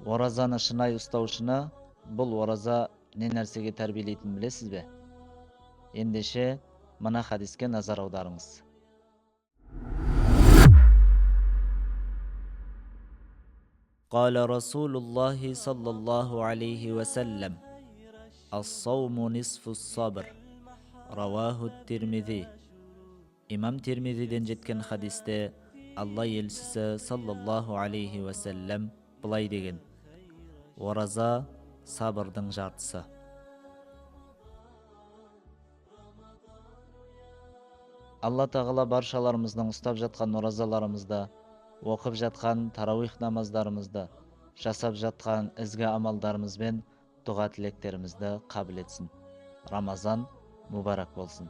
Оразаны шынайы ұстаушыны бұл ораза не нәрсеге тәрбиелейтінін білесіз бе? Ендеше мына хадиске назар аударыңыз. قال رسول الله صلى الله عليه وسلم الصوم نصف الصبر رواه الترمذي. Имам Тирмизиден жеткен хадисте Алла елшісі саллаллаху алейхи уассалам былай деген: ораза сабырдың жартысы. Алла тағала баршаларымыздың ұстап жатқан оразаларымызды, оқып жатқан тарауих намаздарымызды, жасап жатқан ізгі амалдарымыз бен дұға тілектерімізді қабыл етсін. Рамазан мүбарак болсын.